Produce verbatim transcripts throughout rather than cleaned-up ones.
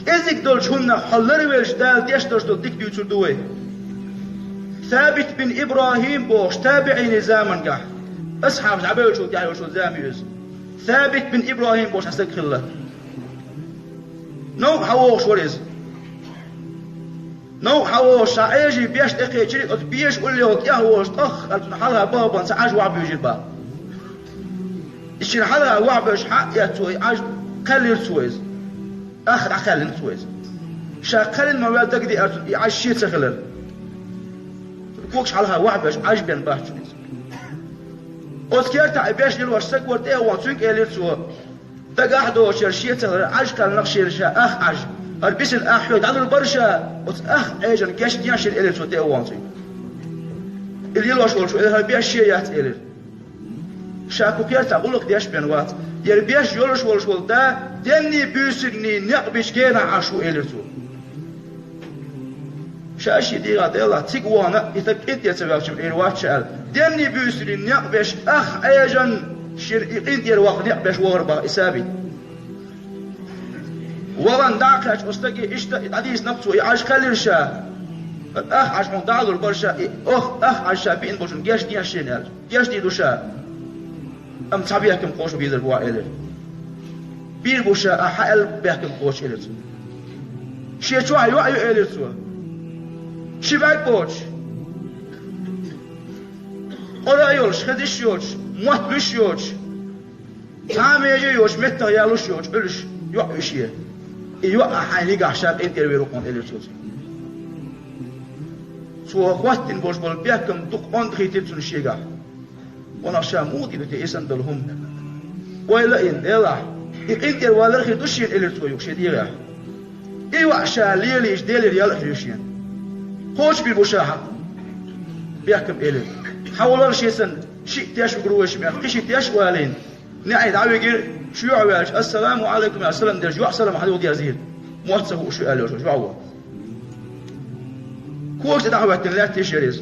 КӀезиг долчу хӀуманах хьо ларвелча, Дала деш долуш долу дика дуьйцур ду вай. Сабит бин ИбрахӀим бохуш, табиӀийн замангахь, асхьабаш дӀабевллачул тӀаьхьа йолуш зама ю иза. Сабит бин ИбрахӀим бохуш хьан стаг хилла. Новкъа хьан вогӀуш вара иза. Новкъа хьан вогӀуш, ша Ӏежий беш тӀекхечира, оцу беша уллехула тӀехволуш, тӀах аьлла, цунна хьалха бахбан ца Ӏаж вахьа буьйжира бах. Иза шина хьалха вахьа беш хьаъ эцна цо и Ӏаж, кхаьллира цо иза. Ах дӀакхаьллина цо иза. Ша кхаьллина ма ваьлла дагадеара цунна и Ӏаж шен ца хилар. Когаш хьалха вахьа беш Ӏаж бен бац цунна иза. Оцу кертахь и беш лелош стаг вара тӀе а вахана, цуьнга элира цо, дагахь а доцуш яра шен ца хилар, Ӏаж кхаьллина шена ша, ах Ӏаж. ХӀара бисина ах хьоьга дӀалур бара ша, оцу ах Ӏежан гечдехьа шена, элира цо тӀе а вахана цуьнга. И лелош волчо элира, хӀара беш шен яц, элира. Ша кху кертахь гӀуллакх деш бен вац. Яра беш йолуш волуш волу да денний буьйсанний некъ бичу генахь Ӏаш ву, элира цо. Ша шен дегӀан Делахь цига вахана, и стаг кӀинтӀера ца ваьлча-м Ӏийр вац ша аьлла, денний буьйсанний некъ беш ах Ӏежан шена и кӀинтӀера ваха некъ беш вахара бах и Сабит. Вахана дӀа а кхаьчча, оцу стаге иштта и дӀадийцинарг цо, и Ӏаж кхаьллира ша. Ах Ӏаж хьуна дӀалур бара ша, и ох, ах Ӏаж ша биъна болчунна гечдехьа шена аьлла. Гечдийр ду ша. Амма цхьа бехкам кхочуш бийр бу ахь, элира. Бийр бу ша, ахь хьан аьлла бехкам кхочуш, элира цо. Шен чохь йоӀ ю, элира цо. Ши бӀаьрг боцуш. Къора а йолуш, хезаш а йоцуш, мотт луьйш а йоцуш. Цхьа а меже а йоцуш, меттах ялуш а йоцуш, Ӏуьллуш йоӀ ю шен. И йоӀ ахь хьайна йигахь ша кӀинтӀера вер ву хьуна, элира цо цуьнга. Цо хӀоттийна болуш болу бехкам дукха онда хийтира цунна шегахь. Ванах, ша муха дийр ду те и санна долу хӀума? Ойла а йина, Делахь, и кӀинтӀера валар хир ду шена, элира цо юха шен дегӀехь. И йоӀ ша лелийча, Делера ял а хир ю шена. Кхочушбийр бу ша хьан бехкам, элира. Хьан валар шен санна, шиъ теш вуьгур ву вайша мел, кхин шиъ теш а валийна. НеӀе дӀавигира, чоьхьа ваьлча, «Ассаламу Ӏалайкум» аьлла салам делча, йоӀ салам хьан юха дезийра. Мотт ца хууш ю аьлла йолуш йоӀ ву. Когаш тӀе дӀахӀоьттина лаьтташ яра иза.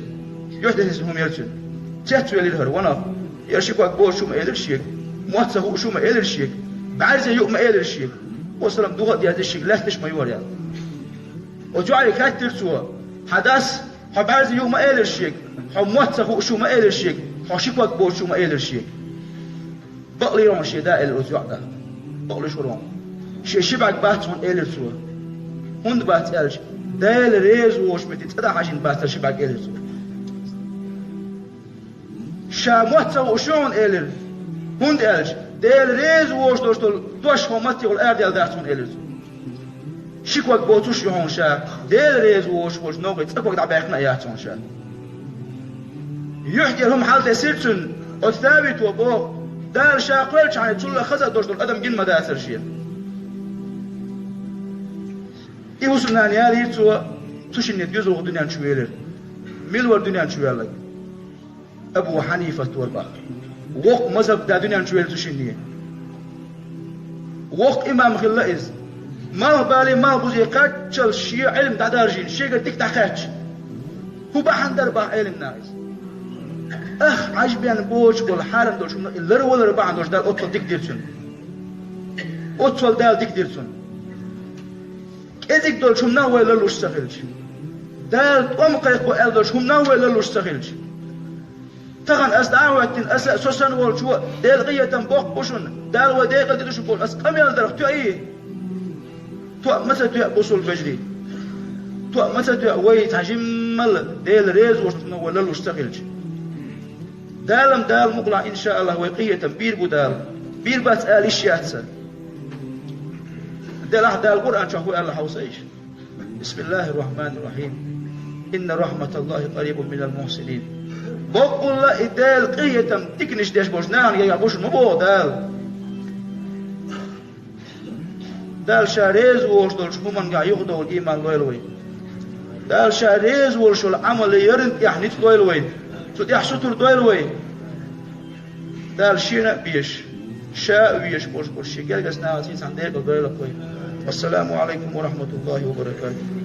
Юьхь тӀе хӀинца хӀума яра цуьнан. Цецвелира хӀара, ванах. Яра ши ког боцуш ю ма элира шега. Мотт ца хууш ю ма элира шега. БӀаьрзе ю ма элира шега. Хьо салам духа а деза шега, лаьтташ ма йора аьлла. Оцу йоӀе хаьттира цо: «Хьан дас, хьо бӀаьрзе ю ма элира шега, хьо мотт ца хууш ю ма элира шега, хьо ши ког боцуш ю ма элира шега». «Бакълийра хьуна шен да», — элира оцу йоӀа. «Бакълуьйш вара хьуна». «Шен ши бӀаьрг бац хьуна», — элира цо. «ХӀунда бац?» — аьлча, «Дела реза воцуш метте цӀа дӀахьажийна бац хьан ши бӀаьрг», — элира цо. «Ша мотт ца хууш ю хьуна», — элира. «ХӀунда аьлча Дела реза воцуш долуш долу дош хьо маттехула арадаьлла дац хьуна», — элира цо. «Ши ког боцуш ю хьуна ша, Дела реза воцуш волчу новкъа цӀа ког дӀабаьккхина а яц хьуна ша». Юьхь тӀера хӀума хьалтесира цуьнан, оцу Сабито боху, Дала ша кхоьллинчу хенахь цул а хаза а долуш долу адам гина ма дацара шена. И хӀусамнана ялийра цо, цу шинне доьзалхо дуьнен чу велира. Мила вара дуьнен чу ваьлларг? Абу Хьанифат вара бах. Воккха мазхӀаб да дуьнен чу велла цу шинне. Воккха имам хилла иза. Малхбале, малхбузе кхаччалц шен Ӏилма дӀадаржийна, шегара дика дӀакхаьчча. ХӀун бахьана дара бах Ӏеламнаха иза? Ах Ӏаж бен боцуш болу хьарам долуш хӀума и ларвалар бахьана долуш Дала оццул дика дира цунна. Оццул Дала дика дира цунна. КӀезиг долчу хӀуманах вай ларлуш ца хилча, Дала тӀом кхайкхо аьлла долчу хӀуманах вай ларлуш ца хилча. Тахана ас дӀа а хӀоьттина, аса а, со санна волчо а, Делан къинхетам боккха бу шуна, Дала вай декъал дитуш бу бохуш, ас къамел дарх тоьий? Тоьа ма ца тоьа, бусулба вежарий. Тоьа ма ца тоьа вай цхьа жиммал Дела реза волчу хӀуманах вай ларлуш ца хилча. Дала-м, Дала мукъалахь, иншааллахӀ, вай къинхетам бийр бу Дала. Бийр бац ала йиш яц сан. Делахь Дала Къуръан чохь хӀун аьлла хьовса иштта. بسم الله الرحمن الرحيم. إن رحمة الله قريب من المحسنين. Боккъалла и Делан къинхетам диканаш деш болчу нахана гергахь бу шуна ма боху Дала. Дала Ша реза волуш долчу хӀумангахь юхадовла ийман лойла вай. Дала Ша реза волуш йолу Ӏамал ярна тӀехь ницкъ лойла вай. Цу тӀехь сутара дойла вай. Дала Шена а безаш, Ша а везаш болуш болу Шен гергарчу нахаца цхьаьна декъала дойла вай. Ассаламу Ӏалайкум ва рахьматуллахӀи ва баракатухӀ.